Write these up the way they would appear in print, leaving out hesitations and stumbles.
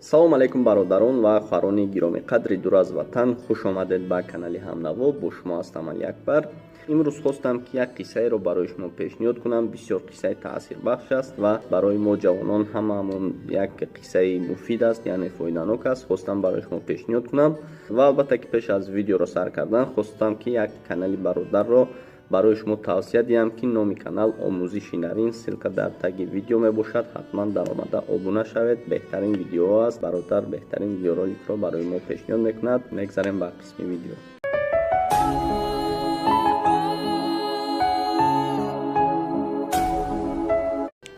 Салом алейкум, бародарон ва хоҳарони гиромиқадри дур аз ватан. Хуш омадед ба канали Ҳамнаво. Бо шумо ҳастам Алиакбар. Имрӯз хостам, ки як қиссаеро барои шумо пешниҳод кунам. Бисёр қиссаи таъсирбахш аст ва барои мо ҷавонон ҳамаамон як қиссаи муфид аст, яъне фоиданок аст. Хостам барои шумо пешниҳод кунам. Ва албатта, ки пеш аз видеоро сар кардан хостам, ки як канали бародарро барои шумо тавсия диҳам, ки номи канал Омӯзиши навин, ссылка дар таги видео мебошад. Ҳатман даромада обуна шавед. Беҳтарин видеоҳо аст. Бародар беҳтарин видеороликро барои мо пешниҳод мекунад. Мегзарем ба қисми видео.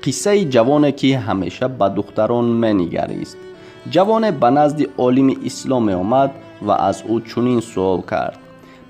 Қиссаи ҷавоне, ки ҳамеша ба духтарон менигарист. Ҷавоне ба назди олими ислом меомад ва аз ӯ чунин суол кард: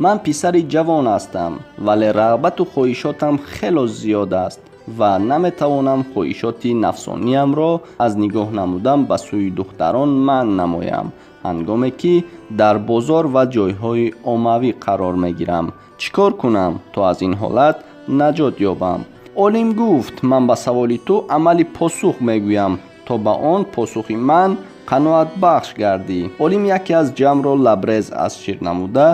«Ман писари ҷавон ҳастам, вале рағбату хоҳишотам хело зиёд аст ва наметавонам хоҳишоти нафсониямро аз нигоҳ намудан ба сӯи духтарон манъ намоям, ҳангоме ки дар бозор ва ҷойҳои оммавӣ қарор мегирам. Чӣ кор кунам, то аз ин ҳолат наҷот ёбам?» Олим гуфт: «Ман ба саволи ту амали посух мегӯям, то ба он посухи ман қаноатбахш гардӣ». Олим яке аз ҷамро лабрез аз шир намуда,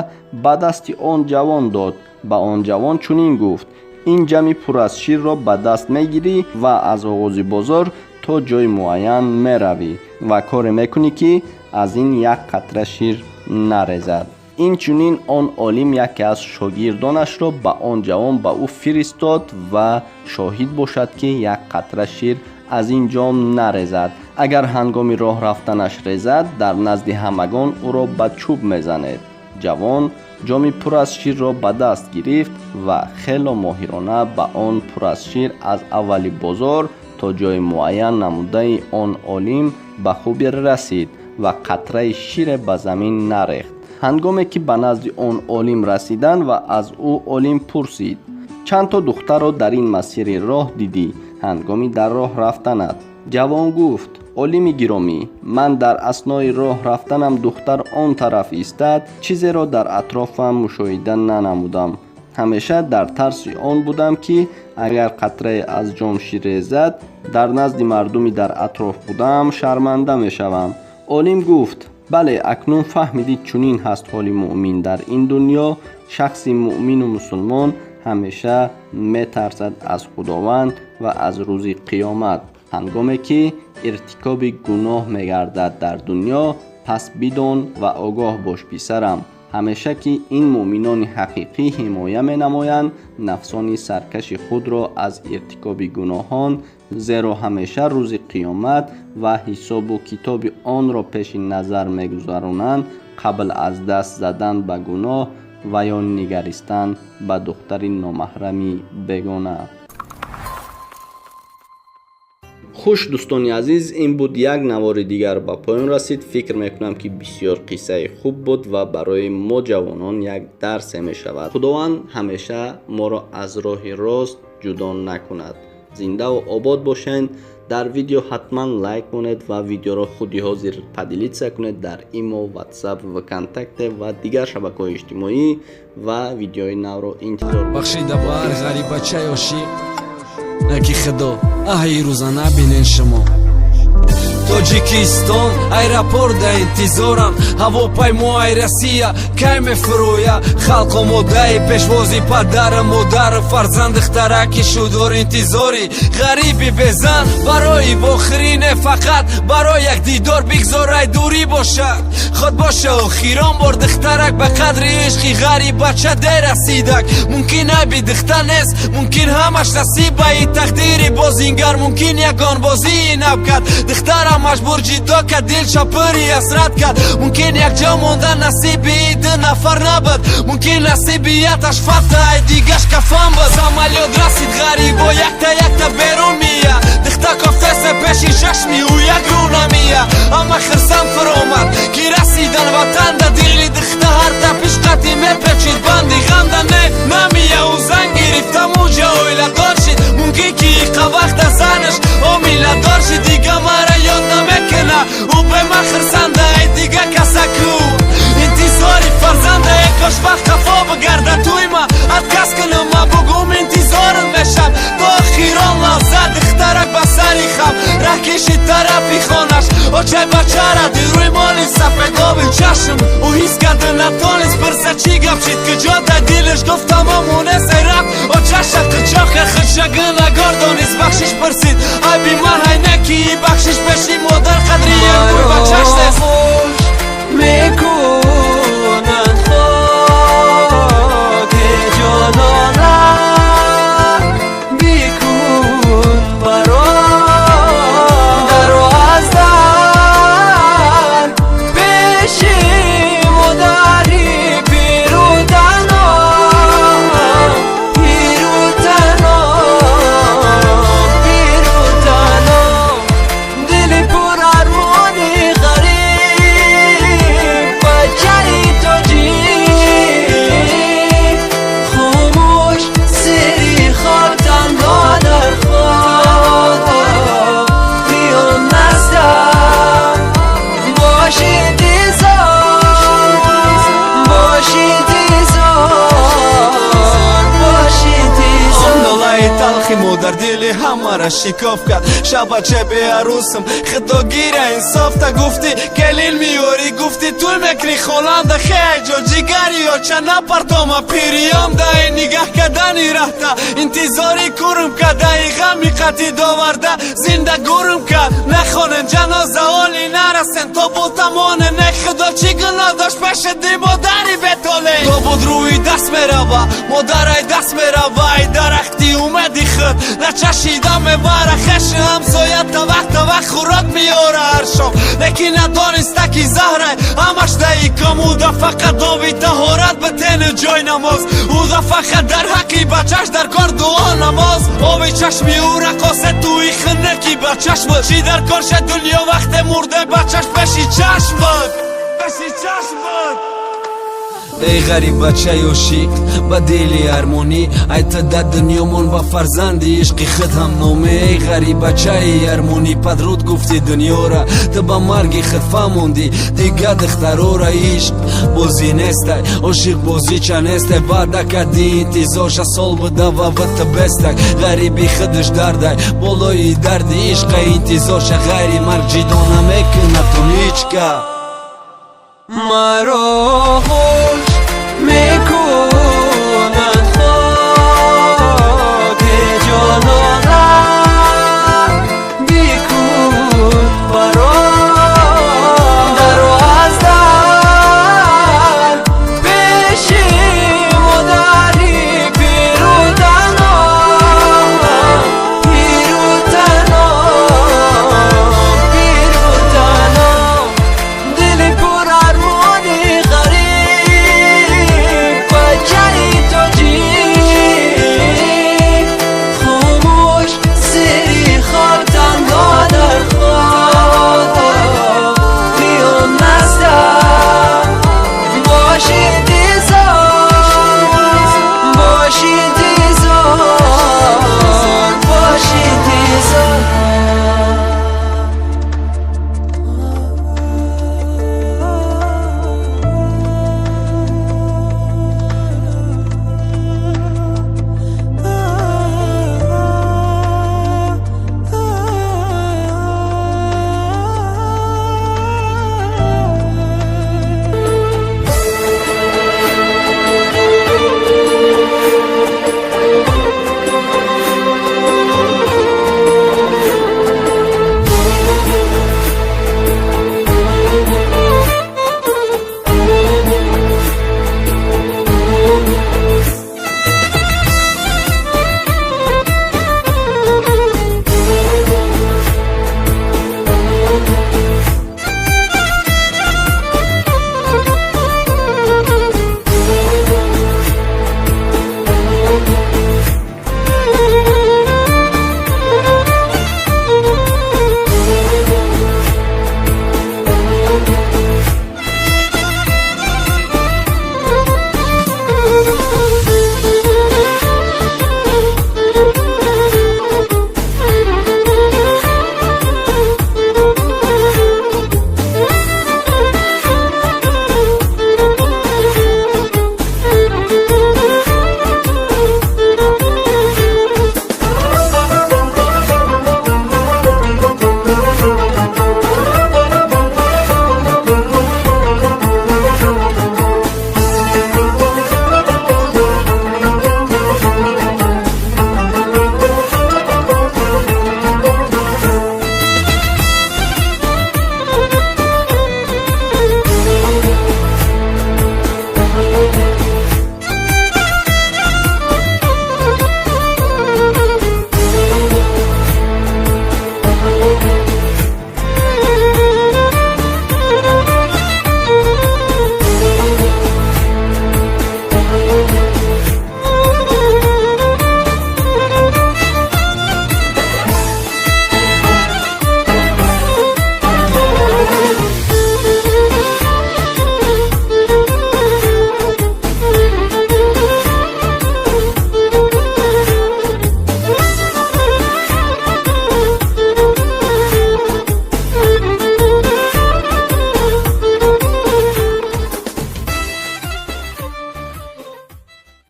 ба дасти он ҷавон дод. Ба он ҷавон чунин гуфт: «Ин ҷами пур аз ширро ба даст мегирӣ ва аз оғози бозор то ҷои муайян меравӣ ва коре мекунӣ, ки аз ин як қатра шир нарезад». Инчунин он олим яке аз шогирдонашро ба он ҷавон ба ӯ фиристод ва шоҳид бошад, ки як қатра шир аз ин ҷом нарезад. Агар ҳангоми роҳ рафтанаш резад, дар назди ҳамагон ӯро ба чӯб мезанед. Ҷавон ҷоми пур аз ширро ба даст гирифт ва хело моҳирона ба он пур аз шир аз аввали бозор то ҷои муайян намудаи он олим ба хубӣ расид ва қатраи шире ба замин нарехт. Ҳангоме ки ба назди он олим расиданд ва аз ӯ олим пурсид: «Чанд то духтарро дар ин масири роҳ дидӣ ҳангоми дар роҳ рафтанат?» Ҷавон гуфт: «Олими гиромӣ, ман дар аснои роҳ рафтанам духтар он тараф истад, чизеро дар атрофам мушоҳида нанамудам. Ҳамеша дар тарси он будам, ки агар қатрае аз ҷом шир резад, дар назди мардуми дар атроф будаам шарманда мешавам». Олим гуфт: «Бале, акнун фаҳмидӣ. Чунин ҳаст ҳоли муъмин дар ин дунё. Шахси муъмину мусулмон ҳамеша метарсад аз Худованд ва аз рӯзи қиёмат. Ҳангоме ки иртикоби гуноҳ мегардад дар дунё, пас бидон ва огоҳ бош, писарам, ҳамеша ки ин муъминони ҳақиқӣ ҳимоя менамоянд нафсони саркаши худро аз иртикоби гуноҳон, зеро ҳамеша рӯзи қиёмат ва ҳисобу китоби онро пеши назар мегузаронанд, қабл аз даст задан ба гуноҳ ва ё нигаристан ба духтари номаҳрами бегона». Хуш, дӯстони азиз, ин буд як навори дигар, ба поён расид. Фикр мекунам, ки бисёр қиссаи хуб буд ва барои мо ҷавонон як дарсе мешавад. Худованд ҳамеша моро аз роҳи рост ҷудо накунад. Зиндаву обод бошед. Дар видео ҳатман лайк монед ва видеоро худи ҳозир поделиться кунед дар Имо, Ватсап, Вконтакте ва дигар шабакаҳои иҷтимоӣ ва видеои навро интизор. Бахшида ба ҳар ғарибачаи ошиқ, наки худо аҳи рӯза набинен шумо. Тоҷикистон аэропорт да интизорам, ҳавопаймо ай Россия кай мефурӯя? Халқ омодаи пешвози падару модару фарзанд, духтараки шудор интизорӣ, ғариби безан барои вохирӣ, не фақат барои як дидор. Бигзорай дурӣ бошад, худ боша охирон бор. Духтарак ба қадри ишқи ғариббача дер расидак. Мумкин айби духта нест, мумкин ҳамаш насибаи тақдири бозингар, мумкин ягон бозии нав кард, духтарам маҷбур ҷидо кард, дилша пури ҳасрат кард. Мумкин якҷо монда насиби ду нафар набуд, мумкин насиби яташ фата, ай дигаш кафан буд. Самолёт расид, ғарибо якта якта берун мия, духта кофтесе пеши чашми ӯ як рӯ намия. Ама хирсан фуромад, ки расидан ватанда, дили духта ҳар тапиш қатӣ мепечид банди ғамда. Не намия, ӯ зан гирифта, муҷа оиладор шид. Мумкин ки иқа вақта занаш ҳомиладор шид. Дига мара ёд намекуна, ӯ бема хирсанда, ай дига касаку интизори фарзанда. Е кош вақт қафо бигарда, туйма отказ кунам, ма бугум интизорам мешам то охирон лаҳза. Духтарак ба сари хам раҳ кишид тарафи хонаш. Очай бачара дид рӯи моли сафедоби чашм. Ӯ ҳис карда натонист пирса, чӣ гап шид, куҷо да дилаш. Гуфт: тамом, унесай рафт. Очаша қичоқ худша гунагор донист, бахшиш пурсид: айби ман ҳай неки бахшиш пеши модар қадри як бачаш нест. Мекунанд хоки ҷонона, бикун бародаро аз дар пеши модари пирутано, пирутано, пирутано. Дили пурармони ғариб бачаи тоҷик, хомӯш зери хок, танҳо дар хоб биён наздам. Бош интизор, бош интизор, бош интизор. Он нолаи талхи модар дили ҳамара шикоф кард. Шабача беарӯсам, худо гира инсофта. Гуфтӣ келин меёрӣ, гуфтӣ тӯй мекунӣ, хонанда хеҷо ҷигари оча напартома. Пириём даи нигаҳ кардани раҳта, интизори курм кадаи ғами қатӣ доварда зинда гурм кард. Нахонем ҷаноза, оли нарасем, тобутамоне. Не, худо чӣ гуноҳ дошт пеши ди модари бетоле? Тобут рӯи даст мерава, модарай даст мерава. Ай дарахти умеди худ начашида мебара. Хеши ҳамсоя тавақ тавақ хӯрок меёра ҳар шом, лекин надониста, ки заҳрай ҳамаш даи комуда. Фақат оби таҳорат битену ҷой намоз уда, фақат дар ҳаққи бачаш дар кор дуо намоз. Оби чашми ӯ рақосе туи хинаки бачаш буд. Чӣ дар кор ша дунё, вақте мурде бачаш пеши чашм буд, пеши чашм буд. Эй ғариб бачаи ошиқ ба дили армонӣ, айта да дунёмон ба фарзанди ишқи худ ҳамноме. Эй ғариб бачаи армонӣ, падруд гуфти дунёра, ту ба марги худ фаҳмондӣ дига духтарора. Ишқ бозӣ нестай, ошиқ бозича нестай. Ваъда кардӣ, интизорша сол буда ва вата бестак. Ғариби худаш дардай болои дарди ишқа, интизорша ғайри марг ҷидо намекунад ту ҳичка. Маро